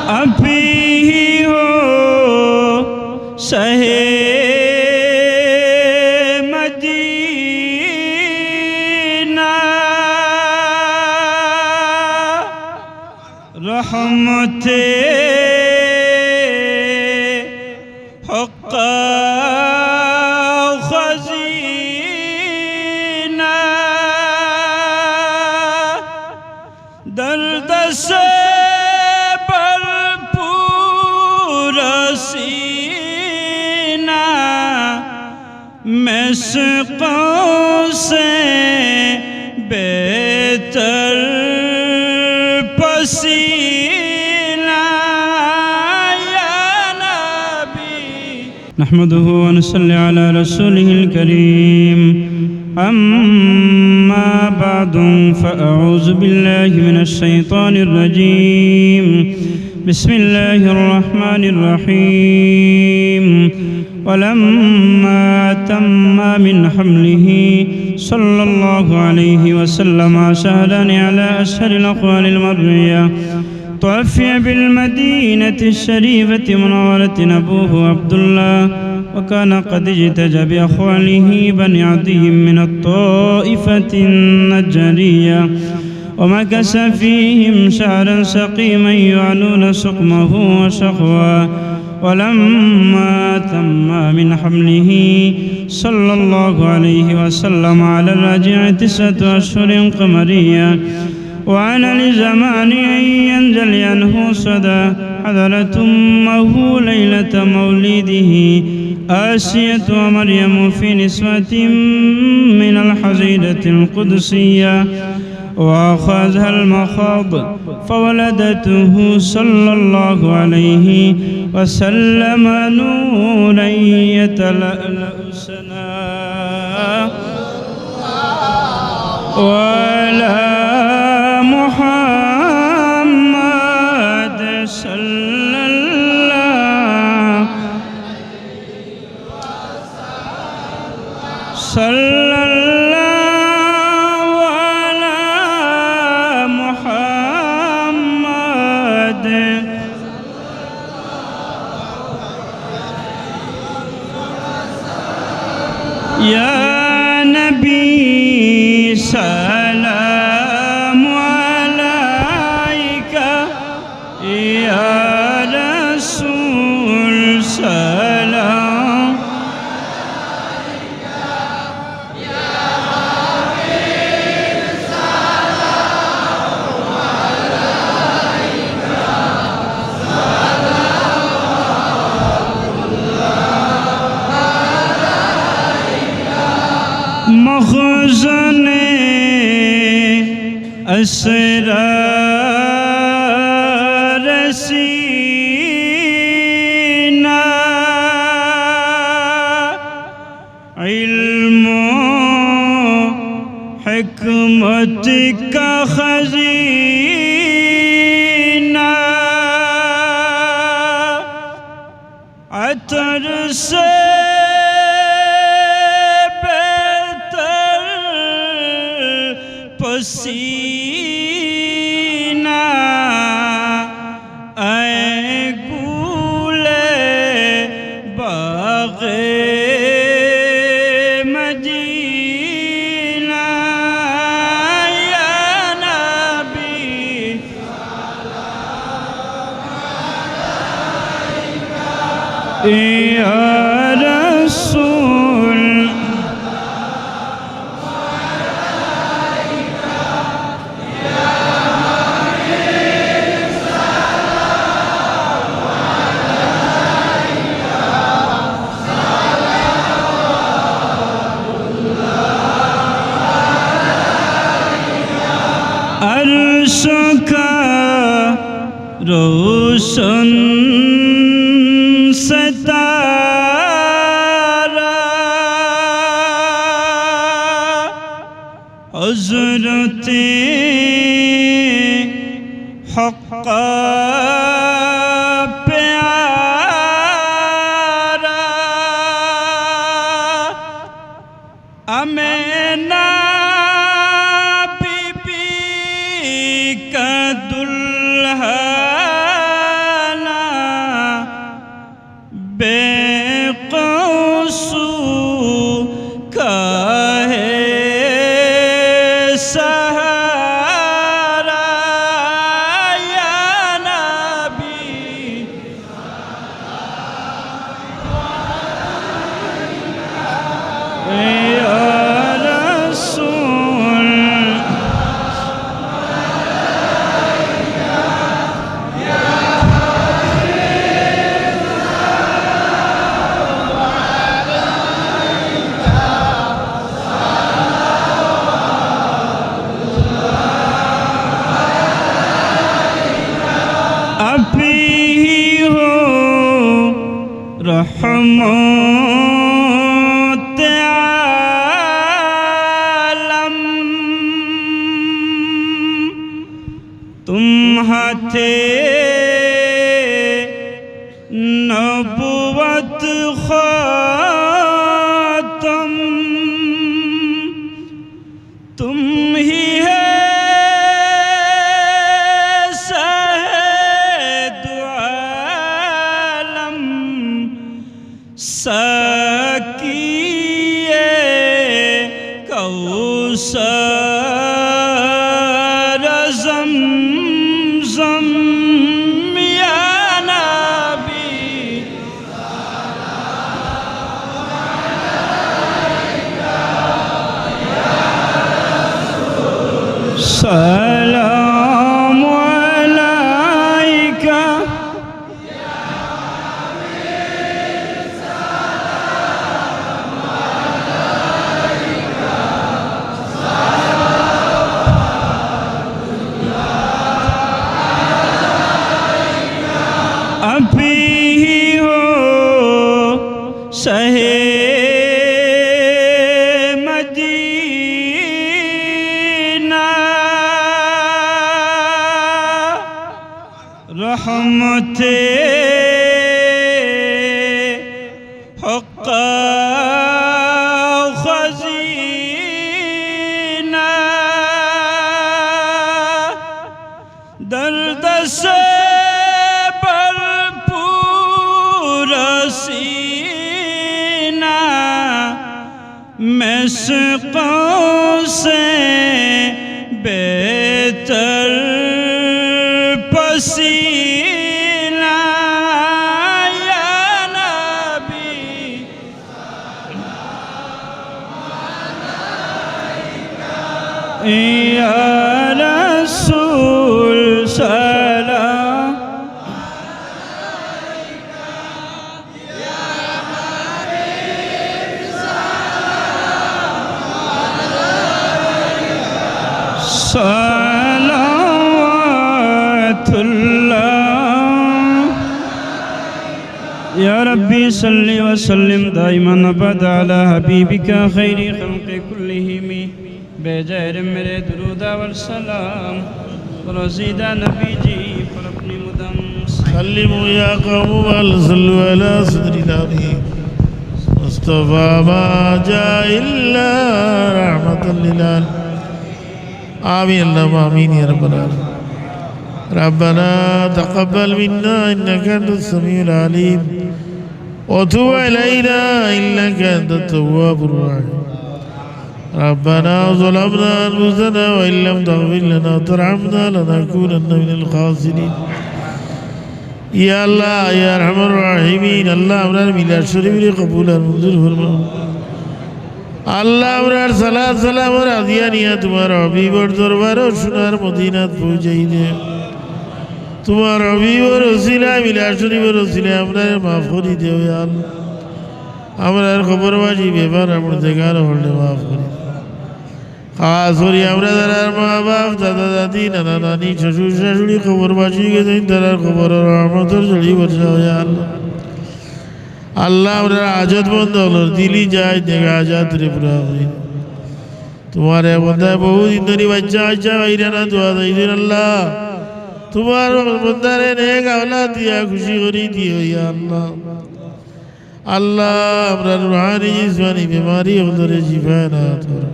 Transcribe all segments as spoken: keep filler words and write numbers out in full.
آپ ہی ہو شاہِ مدینہ، رحمت حق خزینہ، درد سے بھرپور سینہ، مسکوں سے بہتر پسینہ، یا نبی۔ نحمده ونصلي على رسوله الكريم. أما بعد، فأعوذ بالله من الشيطان الرجيم. بسم الله الرحمن الرحيم. ولما تم من حمله صلى الله عليه وسلم شهران على أشهر الأقوال المرية، توفي بالمدينة الشريفة المنورة أبوه عبد الله، وكان قد اجتاز بأخواله بني عدي من الطائفة النجارية، ومكث فيهم شهرا سقيما يعنون سقمه وشقواه. ولما تم من حمله صلى الله عليه وسلم على الراجح تسعة أشهر قمرية، وآن لزمان أن ينجلي عنه صدى، حضرت أمه ليلة مولده آسية ومريم في نسوة من الحظيرة القدسية، وأخذها المخاض فولدته صلى الله عليه وسلم نورا يتلألأ سناه. وعلى محمد صلى الله، صلى الله على محمد. يا نبي سلام عليك، يا رسول سلام. مخزن اسرار سینہ، علم و حکمت کا خزینہ، عطر سے بہتر پسینہ، اے گل باغِ مدینہ، یا نبی، یا رسول۔ عرش کا روشن ستارہ، حضرت حق پیارا، آمنہ بی بی کا دلہا۔ بے قصور کا ہے سہارا، یا نبی، یا رسول۔ آپ ہی ہو رحمت عالم، تم ہاتھ نبوت ختم، تم ہی ہے شاہد عالم، ساقی کوثر زمزم، یا نبی۔ سلام علیک۔ آپ ہی ہو شاہ مدینہ، رحمت حق خزینہ، درد سے بھرپور سینہ، مشکوں سے بہتر پسینہ، یا نبی۔ یا رسول سلام۔ صلوات اللہ۔ یا ربی صل وسلم دائما ابدا علی حبیبک خیر خلق کلہم۔ بجائے میرے درود و سلام، رسیدہ نبی جی پر اپنی مدام۔ سلموا یا قوم بل صلوا علی صدر الامین مصطفی ما جاء الا رحمت للعالمین۔ آمین، اللهم آمین یا رب العالمین۔ ربنا تقبل منا انك انت السميع العليم وتب علينا انك انت التواب الرحيم۔ ربنا ظلمنا انفسنا وان لم تغفر لنا وترحمنا لنكونن من الخاسرين۔ یا আল্লাহ, ইয়া আরহামার রাহিমিন, আল্লাহ, আমরার মিলাদ শরীফরে কবুল আর মঞ্জুর ফরমাও। আল্লাহ, আমরার সালাত সালামর হাদিয়া নিয়া তুমার হাবিবর দরবারো সোনার মদিনাত পৌঁছাই দেও। তুমার হাবিবর উসিলায়, মিলাদ শরীফর উসিলায় আমরারে মাফ করি দেও, ইয়া আল্লাহ। আমরার কবরবাসী বেমার মুর্দেগান অকলরে মাফ করি দেও। খাস করি আমরা যারার মা বাপ, দাদা দাদি, নানা নানি, শ্বশুর শাশুড়ি কবরবাসী অই গেছইন, তারার কবরো রহমতর ঝড়ি বর্ষাও, ইয়া আল্লাহ। আল্লাহ, আমরার হাজতমন্দ অকলর দিলি যায়, নেক হাজতরে পুরা করি দেও। তুমার এক বন্দায় বহুদিন ধরি বাইচ্চা কাইচ্চা পাইরা না, দোয়া চাইছইন আল্লাহ। তুমার বন্দারে নেক আওলাদ দিয়া খুশি করি দিও, ইয়া আল্লাহ। আল্লাহ, আমরার রুহানি জিসমানি বেমারি অকলরে শিফা এনায়েত করো।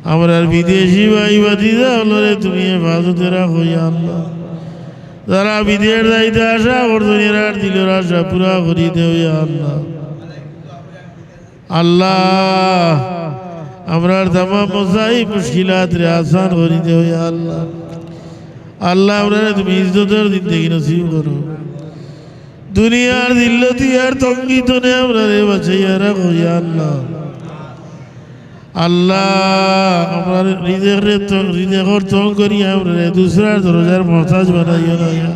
আমরার বিদেশি ভাই ভাতিজা অকলরে তুমি হেফাজতে রাখো, ইয়া আল্লাহ। যারা বিদেশ যাইতে আশা করছইন, এরার দিলর আশা পুরা করি দেও ইয়া আল্লাহ। আল্লাহ, আমরার তামাম মুসাইব মুশকিলাতরে আসান করি দেও ইয়া আল্লাহ। আল্লাহ, আমরারে তুমি ইজ্জতর জিন্দেগি নসিব করো। দুনিয়ার জিল্লতি আর তঙ্গি তনে আমরারে বাঁচাইয়া রাখো ইয়া আল্লাহ। আল্লাহ, আমরার রিজেকরে তো, রিজেকর তং করি আমরারে দুসরার দরজার মহতাজ বানাইও না ইয়া।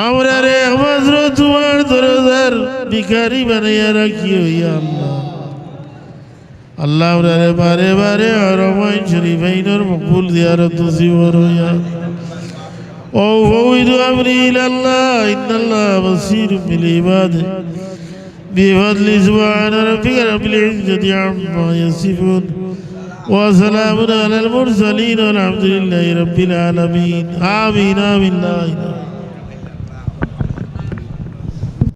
আমরারে একমাত্র তুমার দরজার ভিখারি বানাইয়া রাখিও ইয়া আল্লাহ। আল্লাহ, আমরারে বারে বারে হরমাইন শরীফাইনর মকবুল জিয়ারত নসিব করো ইয়া। وأفوض أمري إلى الله إن الله بصير بالعباد. بفضل سبحان ربك رب العزة عما يصفون. وسلام على المرسلين والحمد لله رب العالمين. آمين، آمين، لا إله